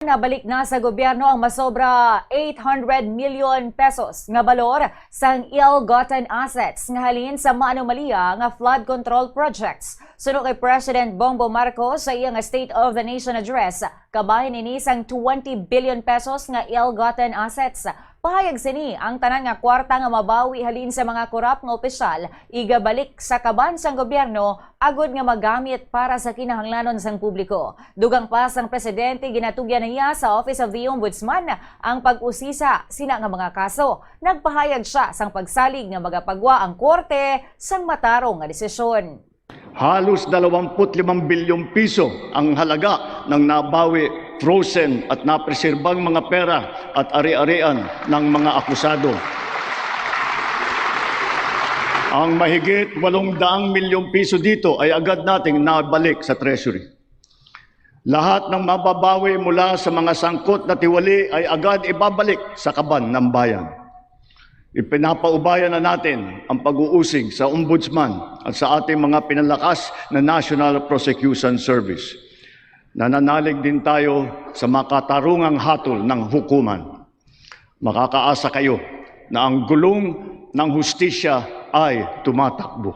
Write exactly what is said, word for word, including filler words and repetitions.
Nabalik na sa gobyerno ang masobra eight hundred million pesos nga balor sang ill-gotten assets nga halin sa maanomalya nga flood control projects. Suno kay President Bongbong Marcos sa iya nga State of the Nation Address, kabahin ini sang twenty billion pesos nga ill-gotten assets. Pahayag sini, ang tanan nga kwarta nga mabawi halin sa mga korap nga opisyal igabalik sa kaban sang gobyerno agud nga magamit para sa kinahanglanon sang publiko. Dugang pa sang presidente, ginatugyan niya sa Office of the Ombudsman ang pag-usisa sina nga mga kaso. Nagpahayag sia sang pagsalig nga magapagwa ang korte sang matarong nga desisyon. Halos dalawampu't limang bilyong piso ang halaga ng nabawi, frozen at napreserbang mga pera at ari-arian ng mga akusado. Ang mahigit walong daang milyong piso dito ay agad nating nabalik sa Treasury. Lahat ng mababawi mula sa mga sangkot na tiwali ay agad ibabalik sa kaban ng bayan. Ipinapaubaya na natin ang pag-uusig sa Ombudsman at sa ating mga pinalakas na National Prosecution Service. Nananalig din tayo sa makatarungang hatol ng hukuman. Makakaasa kayo na ang gulong ng hustisya ay tumatakbo.